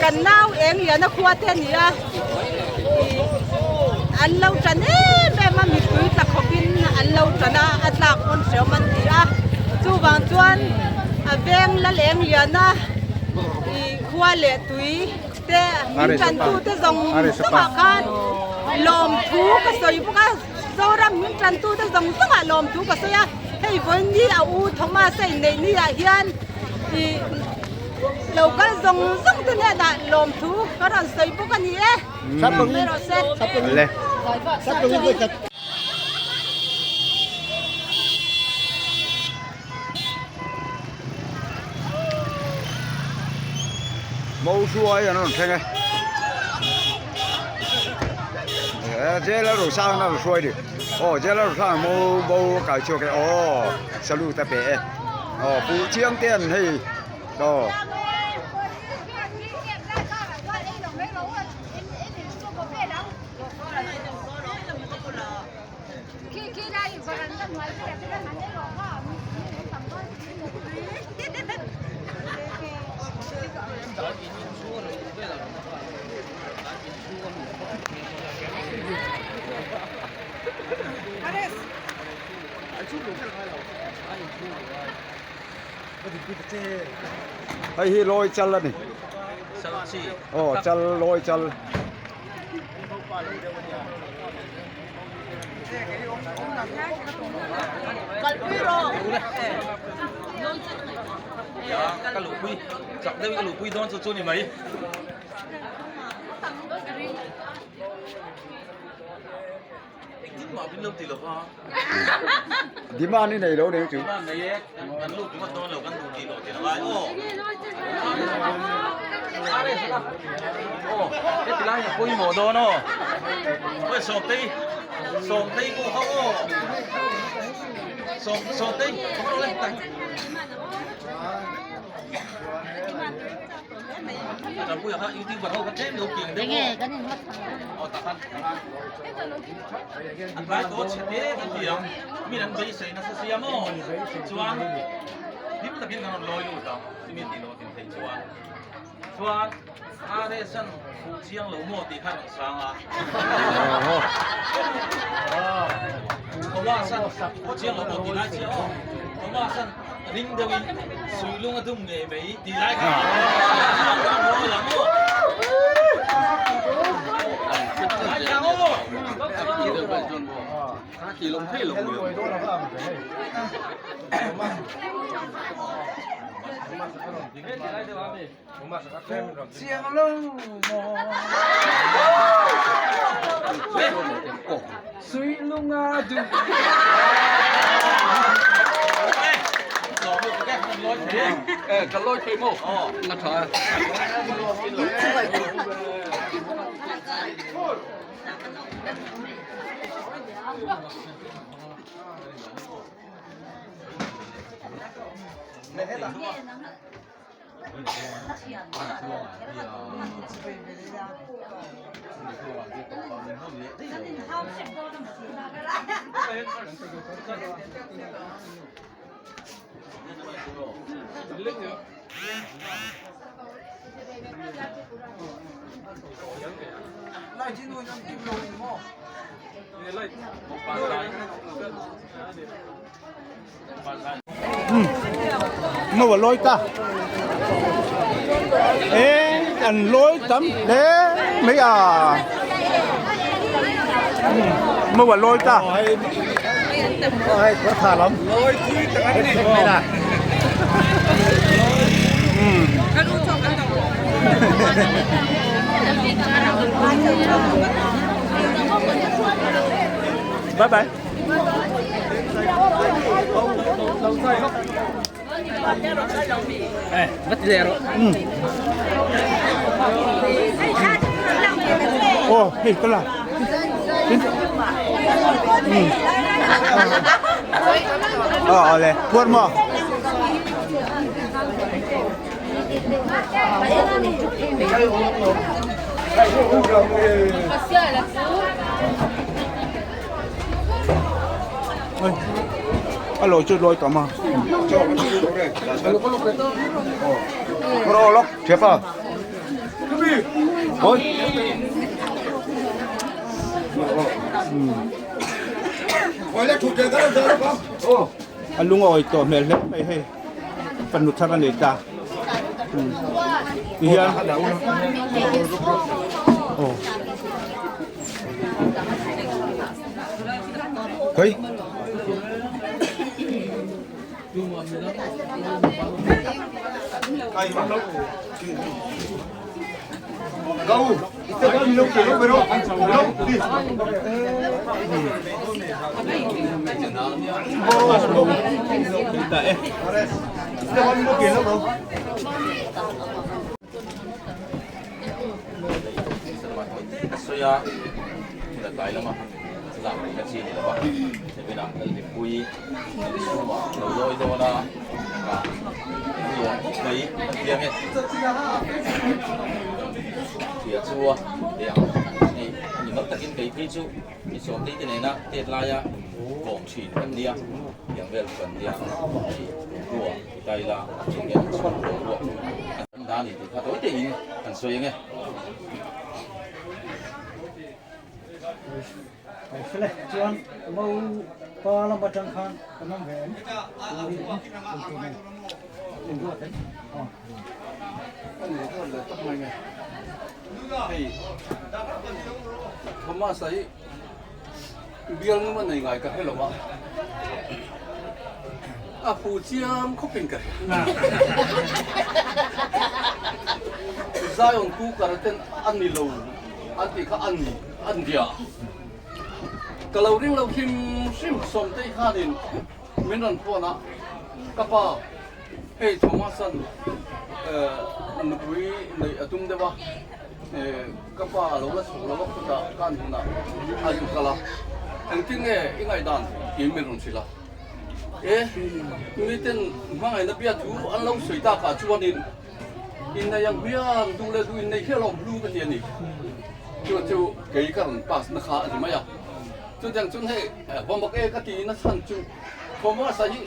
Kan nau eng liana khua te a ni a, an lo tan em em a, mipui tla khawpin an lo tan a, a tlak pawn hreawm an ti a, chuvang chuan a veng lal eng liana khua leh tui te min tantu te zawng zawngah khan lawmthu ka sawi bawk a, Zoram min tantu te zawng zawngah lawmthu ka sawi a, hei vawiin a u Thomas a inneih ni ah hian ih lo kal zawng zawng te hnenah lawmthu ka rawn sawi bawk a ni e. Mai rawh se. Mo hruai an rawn thleng e eh jail a rosang a rawn hruai ni aw jail a rosang mo bo a kai chhuak e aw salute a pe e aw fuh chiang te an hei aw. Hei hi lawi chal a ni aw chal lawi chal. Ka luhpui chak deuhin ka luhpui dawn chu chu ni mai. Engtin mah min lo ti lo va. Demand i nei lo nen chu. Demand nei e, kan lut ringawt dawn lo kan duh tih loh tih a ngai aw. Aw, heti lai hi a pawimawh dawn aw. Oi Sawmtei, Sawmtei pawh kha aw. Sawm, Sawmtei, ka hman lo le, tai. Ṭanpuia kha youtuber ho kha tlem lo king deuh aw. Aw takhan. An tlai tawh chhe te kan ti ang, min an beisei nasa sia maw? Chuan hlim takin kan rawn lawi lut ang, chumi tih loh tin theih chuan. Chuan RS an fuh chiang lo maw tih kha a rawn sang a. Thomas an fuh chiang lo maw tih lai chiah aw. Thomas an ring deuhin suilung a dum ngei mai tih lai kha chuan kan rawn lawi ang aw. Mo a lawi ta e an lawi tam hle mai a mo a lawi ta bye bye. Ồ, hey, có là. Ừ. Ờ, lẹ, buồn mà. A lawih chu lawi tam a. Ro lawk thiap a. A lungawi tawh hmel hle mai hei fanu thar a nei ta tihian aw. Ka sawi a, thil a tlai lama lak rih na chi a ni lo va, Kevin-a Lalhlimpui chhungah lo lawi dawn a, ah nuam khawp mai a thiang e. Thia chu a teh ang hei a ni mal takin kei phei chu mi sawmtei te nena tet laia kawm thin kan nia, tiang vel chu kan nia hei ruah ti ta ila eng nge chhung ruah chu a tam dan a ni tih kha tawi tein kan sawi ang e. Fele chuan mo pa lam atang khan kan awm ve em in ruat em aw. Hei Thomas a hi bial ngam a nei ngai ka hre lo a, a fu chiam khawp in ka hria. Zion cooker ten a ni lo an tih kha a ni a nia. Ka lo ring lo hrim hrim Sawmtei khanin min rawn phone a, ka pa hei Thomas-a'n nupui neih a tum deuh a, ka pa a lo la chhuk lo a khutah kan hunah a zu kal a, engtin nge i ngaihdan tiin min rawn hrilh a, e miten hmangaihna biathu an lo sawi takah chuanin Innei ang hian duh leh duh innei hial awm hlu ka ti a ni. Chu chu kei ka rawn pass na kha a ni mai a. Chutiang chuan hei Vawmak e ka ti na chhan chu Thomas-a hi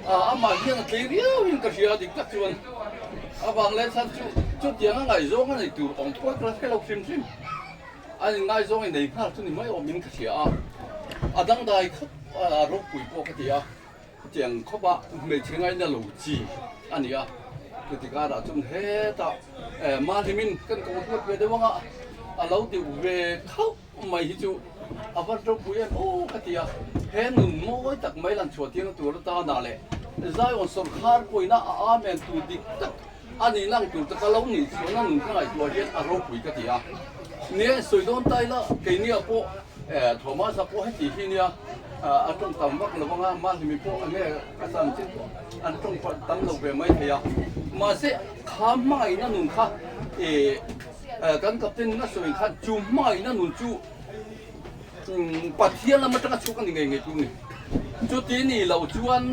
amah hian a tlei riau in ka hria dik tak chuan avang leh chhan chu chutiang a ngaihzawng a nei tur awm pawh ka la hre lo hrim hrim. A inngaizawng i nei nghal chu ni mai awm in ka hria a, a dangdai khawp a ropui pawh ka ti a. Chutiang khawpa hmeichhe ngaina lo chi a ni a, chuti karah chuan hetah Mahlimin kan ko hluat ve deuh anga a lo deuh ve khauh mai hi chu a va ropui em aw ka ti a, he nun mawi tak mai lan chhuah tirna tur atana leh Zion sawrkhar pawina a amen tur dik tak a nih lang tur taka lo nih chhuahna nun ka ngaihtuah hian a ropui ka ti a. Nia sawi dawn ta ila keiniah pawh Thomas-a pawh heti hi nia a tawng tam vak lo anga Mahlimi pawh enge ka chan chin pawh an tawng tam lo ve mai thei a. Mahse kha hmangaihna nun kha kan captain a sawi khan chu hmangaihna nun chu Pathian lam atanga chhuk a ni ngei ngei tur ni. Chuti ni lo chuan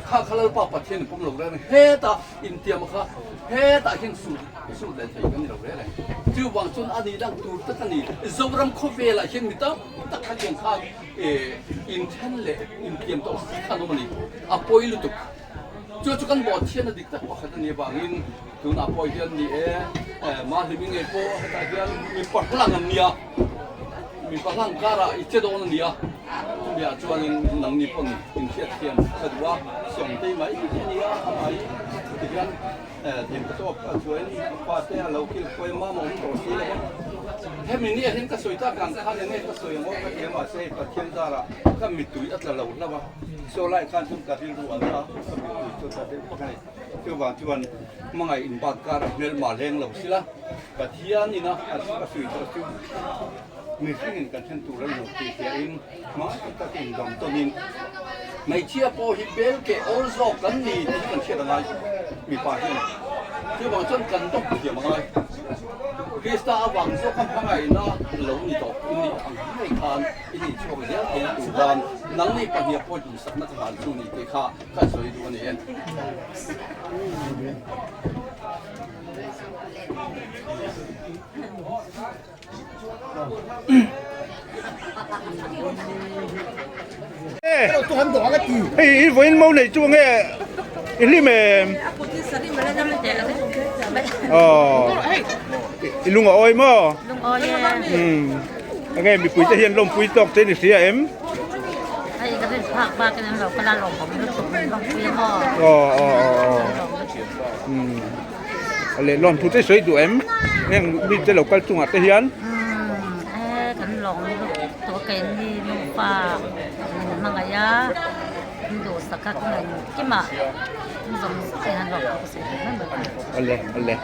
kha kha Lalpa Pathian in pawm lo reng heta intiam kha hetah hian sur sur leh thei kan ni lo reng reng. Chuvang chuan a nih lang tur tak a ni. Zoram khawvelah hian mi tam tak kha tiang khan inthen leh intiam tawh si khan awm a ni. A pawi lutuk. Chu chu kan bawhthian a dik tak pakhat a nih avangin tunah pawh hian ni e Mahlimi ngei pawh hetah hian mi pahlang an nia. Mipa hlang karah i che dawn a nia, chumi-ah chuanin nangni pawn inhriat thiam ka duh a, Sawmtei mai hi a nia, amah hi tihian thei ka tawp a chuain ka pa te a lo kil khuai mam a awm tawh si lo va, hemi nia hian ka sawi tak ang khan enge ka sawi ang aw ka ti a, mahse hei Pathian zarah ka mittui a tla lo hlauh a, saw lai khan chuan ka rilru a na a, ka mittui chu a tla deuh vak a ni. Chuvang chuan hmangaih inbat kar a hmelma leng lo sila, Pathian ina a sawi tawh chu mihringin kan then tur a ni lo tih hriain hmangaih tak takin dam tawnin hmeichhia pawh hi bel keh awl zawk kan ni tih hi kan hriat a ngai mipa hian. Chuvang chuan kan dawp thiam a ngai. Krista avang zawka hmangaihna lo ni tawh in nih ang ngei khan i nih chhuak zel thei tur tan nangni pahnih pawh duhsakna ka hlan chu ni tih kha Ka sawi duh a ni e. Hei i vawiin mo nei chu nge i hlim em? Aw. I lung a awi maw? Lung awi e. Umm. Enge mipui te hian lawmpui tawk che ni hria em? Hei ka rin phak bak in an lo kal a lawmawm lutuk min lawmpui a maw? Aw aw aw aw. Umm. A leh lawm thu te sawi duh em? Heng mi te lo kal chungah te hian? Umm e kan lawm lutuk tawh keini nufa min hmangaih a min duhsak a ka ngaih kimah min zawng zawng hian lawm thu ka sawi duh mai mai. Awle awle.